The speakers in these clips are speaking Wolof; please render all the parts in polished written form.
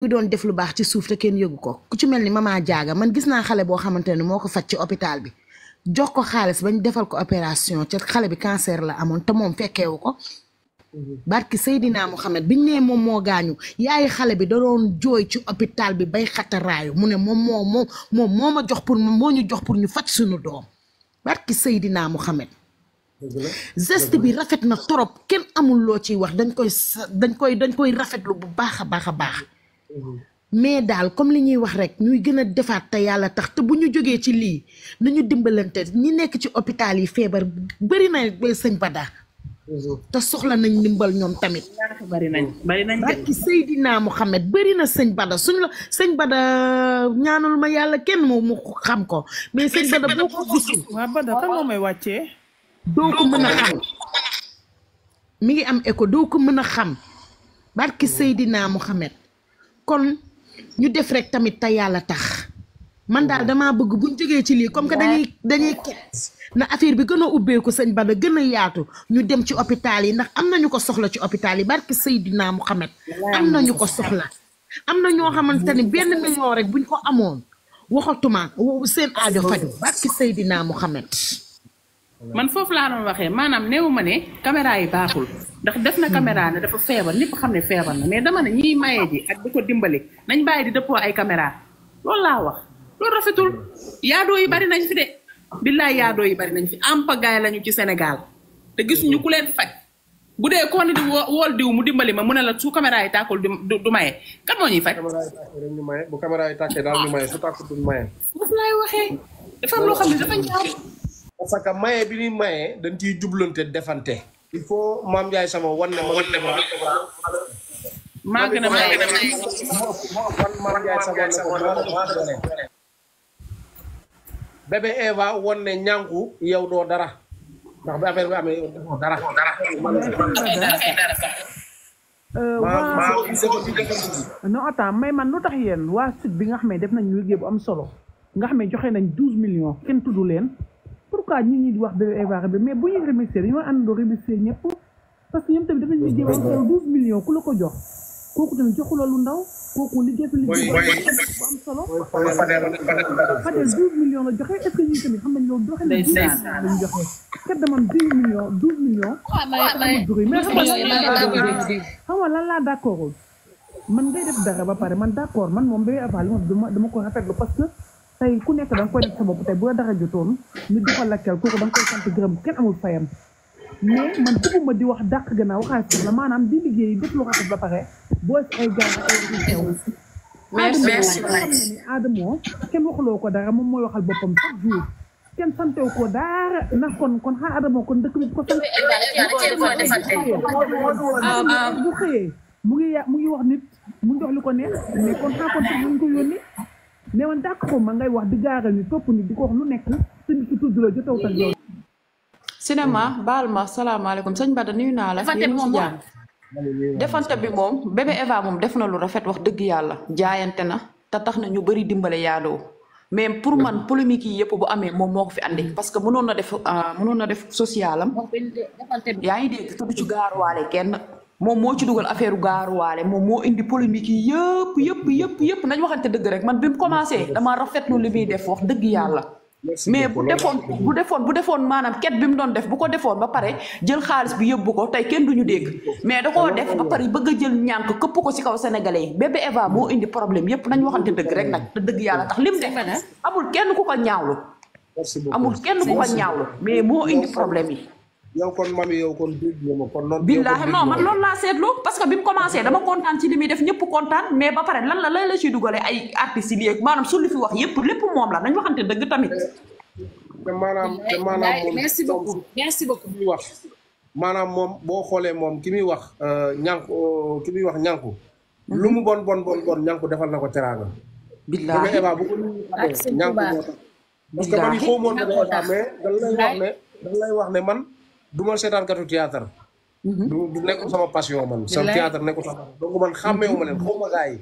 doon def lu baax ci suuf te kenn yëgu ko ku ci mel ni Mama Diaga man gis naa xale boo xamante ne moo ko faj ci hôpital bi jox ko xaalis bañ defal ko opération ca xale bi cancer la amoon te moom fekkeewu ko barki Seydina Mohamed biñ nee moom moo gaañu yaayi xale bi da doon jooy ci hôpital bi bay xataraayu mu ne moom moo ma jox pour moo ñu jox pour ñu faj suñu doom barki Seydina Mohamed geste bi rafet na trop kenn amul loo ciy wax dañ koy rafetlu bu baax a baax a baax mais daal comme li ñuy wax rek ñuy gën a defaat te yàlla tax te bu ñu jógee ci lii nañu dimbalante ñi nekk ci hôpital yi feebar bëri na sëñ Bada te soxla nañ ndimbal ñoom tamit bari nañ barki Seydina Mohamed bëri na sëñ Bada suñ la sëñ Bada ñaanul ma yàlla kenn mu xam ko mais sëñ Bada boo ko gisul waa Bada kan moo may wàccee doo ko mën a xam mi ngi am écho doo ko mën a xam barki Seydina Mohamed kon ñu def rek tamit te yàlla tax man daal damaa bëgg buñ jógee ci lii comme que dañuy ket na affaire bi gën a ubbeeku sëñ Bada gën a yaatu ñu dem ci hôpital yi ndax am nañu ko soxla ci hôpital yi barki Seydina Mohamed am nañu ko soxla am na ñoo xamante ni benn million rek buñ ko amoon waxatuma seen aajo faju barki Seydina Mohamed man foofu laa doon waxee maanaam néew ma ne caméra yi baaxul ndax def na caméra ne dafa feebar ñëpp xam ne feebar na mais dama ne ñiy maye ji ak di ko dimbali nañ bàyyi di dëppoo ay caméra loolu laa wax loolu rafetul yaadoo yi bari nañ fi de billaay yaadoo yi bari nañ fi ampagaay lañu ci Sénégal te gisuñu ku leen faj bu dee koo ni di wool diw mu dimbali ma mu ne la su caméra yi tàkkul du maye kan moo ñuy faj bu caméra yi tàkkee daal ñu maye su tàkkul du maye foofu laay waxee dafa am loo xam ne dafa ñaaw parce que maye bi ñuy maye dañ ciy jublante defante il faut Mame Ndiaye sama wan ne maa gën a maye Mame Ndiaye sama bébé Eva wan ne ñànku yow doo dara ndax bi affaire bi amee yow doo dara non attends may man lu tax yéen waa site bi nga xam ne def nañ liggéey bu am solo nga xam ne joxe nañ 12 millions kenn tudd leen pourquoi ñi ñi di wax bébé Eva bi mais bu ñuy remercier dañoo àndandoo remercier ñëpp parce que ñoom tamit def nañ liggéey bu am solo 12 millions ku la ko jox kooku tamit joxuloo lu ndaw kooku liggéey liggéey bu am solo Fadel 12 millions la joxe est-ce que ñi tamit xam nañ loolu joxe nañ 12 millions lañ joxe kat damam 10 millions 12 millions mais xam nga lan laa d'accordul man ngay def dara ba pare man d'accord man moom bébé Eva li ma dama ko rafetlu parce que tey ku nekk da nga koy def sa bopp tey bu la dara jotoon nit di ko lakkal kooku da nga koy sant gërëm kenn amul fayam mais man bëgguma di wax dàq gannaaw waxaat la maanaam di liggéey def lu rafet ba pare boo ay gars ay xew merci Adamo kenn waxuloo ko dara moom mooy waxal boppam chaque jour kenn santew ko dara ndax kon xaa Adamo kon dëkk bi ko sant bu xëyee mu ngi wax nit mu jox li ko neex mais kon xaa kon mu ngi ko yónni mais man d'accord ma ngay wax di gaaral ni topp ni di ko wax lu nekk te nit ki tudd la jotaw tak yow cinéma baal ma salaamaaleykum sëñ Bada nuyu naa la yéen ci jàmm defante bi moom bébé Eva moom def na lu rafet wax dëgg yàlla jaayante na te tax na ñu bëri dimbale yaadoo mais pour man polémique yi yëpp bu amee moom moo ko fi andi parce que mënoon na def social am yaa ngi dégg tudd ci gaaruwaale kenn moom moo ci dugal affaire gaaruwaale moom moo indi polémique yi yëpp nañ waxante dëgg rek man bi mu commencé dama rafetlu li muy def wax dëgg yàlla mais bu defoon maanaam ket bi mu doon def bu ko defoon ba pare jël xaalis bi yóbbu ko tey kenn duñu dégg mais da koo def ba pare bëgg a jël ñànk këpp ko ci kaw sénégalais yi bébé Eva moo indi problème yëpp nañ waxante dëgg rek nag te dëgg yàlla tax lim def amul kenn ku ko ñaawlu mais moo indi problème yi yow kon mami yow kon dégg nga ma kon noonu. billaahi non man loolu laa seetlu parce que bi mu commencé dama kontaan ci li muy def ñëpp kontaan mais ba pare lan la ciy dugalee ay artistes yi léegi maanaam su li fi wax yëpp lépp moom la nañ waxante dëgg tamit. te maanaam moom merci beaucoup ki muy wax maanaam moom boo xoolee moom ki muy wax ñànku lu mu bon ñànku defal na ko teraanga. billaahi bébé Eva bu ko ñànku moo tax parce que man xaw moon bébé Eva mais dañ lay wax ne man du ma seetaankatu théâtre du nekkul sama passion man sama théâtre nekkul sama donc man xàmmeewuma leen xaw ma gars yi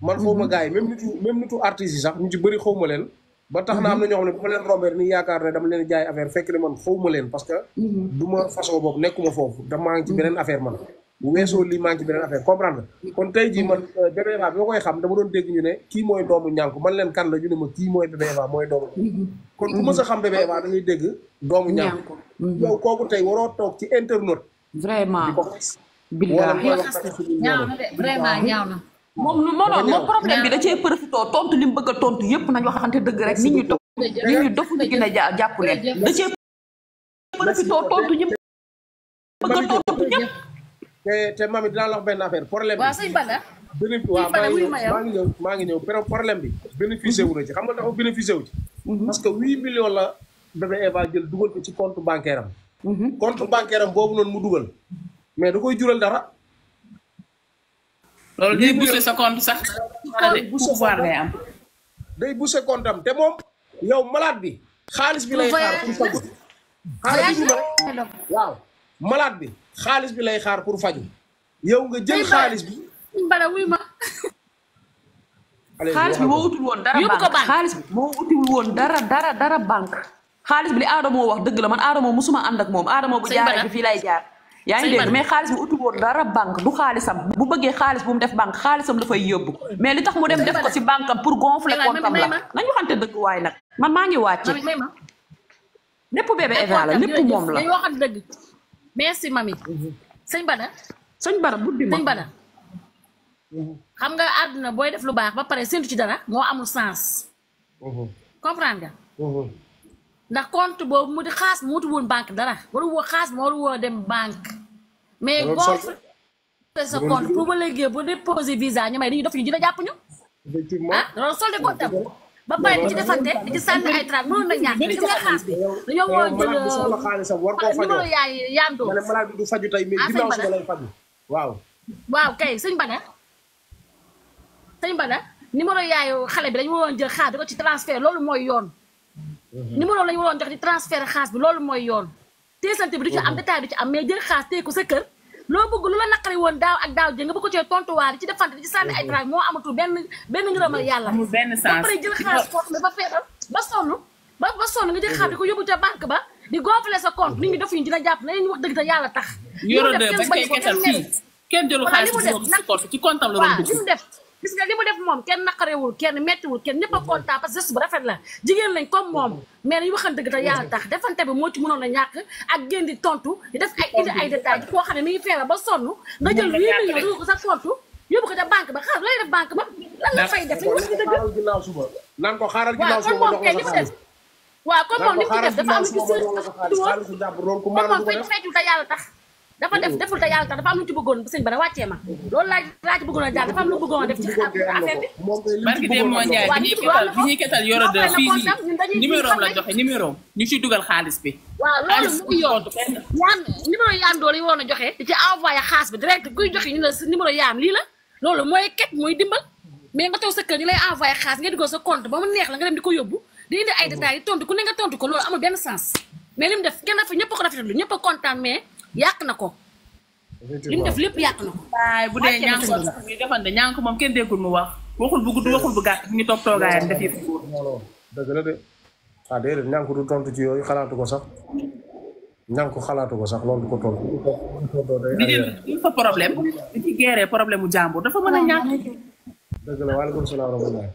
man xaw ma gars yi même nitu artistes yi sax ñu ci bëri xaw ma leen ba tax na am na ñoo xam ne bu ma leen rombee ni yaakaar ne dama leen jaay affaire fekk ne man xaw ma leen parce que du ma façon boobu nekkuma foofu damaa ngi ci beneen affaire man weesoo lii manqué beneen affaire comprendre nga kon tey jii man bébé Eva bi ma koy xam dama doon dégg ñu ne kii mooy doomu ñànku man leen kan la ñu ne ma kii mooy bébé Eva mooy doomu kon ku mës a xam bébé Eva da ngay dégg doomu ñànku yow kooku tey waroo toog ci internet vraiment di ko xas billahi ñaaw na de vraiment ñaaw na moom problème bi da cee profité tontu li mu bëgg a tontu yëpp nañ waxante dëgg rek nit ñi dofu ñu gën a jàpp leen da cee profité tontu ñi bëgg a tontu ñëpp te mami dinaa la wax benn affaire problème bi waaw sëñ Bada waaw maa ngi ñëw problème bi bénéficié wu na ci xam nga dafa bénéficié wu ci parce que 8 millions la bébé Eva jël dugal ko ci compte bancaire am compte bancaire am boobu noonu mu dugal mais da koy jural dara loolu day boucher sa compte sax pouvoir ngay am day boucher compte am te moom yow malade bi xaalis bi lay xaar pour faju xaalis bi waaw malade bi xaalis bi lay xaar pour faju yow nga jël xaalis bi Bada wuy ma xaalis bi moo utul woon dara banque xaalis bi moo utul woon dara banque xaalis bi li Adamo wax dëgg la man Adamo musuma ànd ak moom Adamo bu jaaree fii lay jaar yaa ngi dégg mais xaalis bi utul woon dara banque du xaalisam bu bëggee xaalis bu mu def banque xaalisam dafay yóbbu mais li tax mu dem def ko si banque am pour gonfler compte am la nañu waxante dëgg waay nag man maa ngi wàcce lépp bébé Eva la lépp moom la dañu waxante dëgg merci mami sëñ Bada buddi ma sëñ Bada xam nga àdduna booy def lu baax ba pare séntu ci dara moo amul sens comprendre nga ndax compte boobu mu di xaas mu wuti woon banque dara waru woo xaas ma waru woo dem banque mais gonfle sa compte pour ba léegi bu déposer visa ñu may dañuy dof ñu dina jàpp ñu ah loolu solde compte am ba pare di ci defante di ci sànni ay trac mënoon na ñàkk gis nga xaas bi dañoo woo jël xaalisam war koo fajoo numéro yaay yaandoo ma ne malade bi du faju tey mais ginnaaw suba lay faju waaw kay sëñ Bada numéro yaayu xale bi dañu waroon jël xaas di ko ci transfert loolu mooy yoon numéro lañu waroon jox di transfert xaas bi loolu mooy yoon teesante bi du ci am détail du ci am mais jël xaas tey ko sa kër loo bëgg lu la naqari woon daaw ak daaw jë nga bëgg ko cee tontuwaar di ci defante di ci sànni ay trac moo amatul benn ngërëmal yàlla ba pare jël xaas foofu mais ba feebar ba sonn nga jël xaas di ko yóbbu ca banque ba di gonfler sa compte nit ñi def ñu dina jàpp na ñu wax dëgg te yàlla tax kenn jëlu xaalis ci compte am la doon li mu def gis nga li mu def moom kenn naqarewul kenn mettiwul kenn ñëpp a kontaan parce que geste bu rafet la jigéen lañ comme moom mais nañu waxan dëgg te yàlla tax defante bi moo ci mënoon a ñàkk ak génn di tontu di def ay indi ay détails koo xam ne mi ngi feebar ba sonn nga jël 8 millions dugal ko sa compte yóbbu ko ca banque ba xaalis lay def banque ba lan la fay def lañu wax ci dëgg naan ko xaaral ginnaaw suba ma jox la sa xaalis waaw comme moom li mu def dafa am lu ci moom feccul te yàlla tax dafa deful te yàlla tax dafa am lu ci bëggoon sëñ Bada wàccee ma loolu laa ci bëggoon a jaar dafa am lu bëggoon a def ci affaire bi barki dem moo njaay bi ñuy ketal yoro de fii nii numéro la joxe numéro ñu ciy dugal xaalis bi waaw loolu mu ngi yoon numéro yaan doolu yi woon a joxe di ci envoyé xaalis bi direct kuy joxe ñu la numéro yaam lii la loolu mooy ket mooy dimbal mais nga toog sa kër ñu lay envoyé xaalis nga dugal sa compte ba mu neex la nga dem di ko yóbbu di indi ay détails yi tontu ku ne nga tontu ko loolu amul benn sens mais li mu def kenn dafa ñëpp ko rafetlu ñëpp a kontaan mais yàq na ko li mu def lépp yàq na ko waaye bu dee ñànk sax ñu defante ñànk moom kenn déggul mu wax waxul bu gudd waxul bu gàtt ñu ngi toog toogaayam def yëpp dëgg la de déedéet ñànk du tontu ci yooyu xalaatu ko sax ñànk xalaatu ko sax loolu du ko tontu di fa problème di ci gérer problème mu jàmbur dafa mën a ñàkk dëgg la waaleykum salaam wa rahmatulah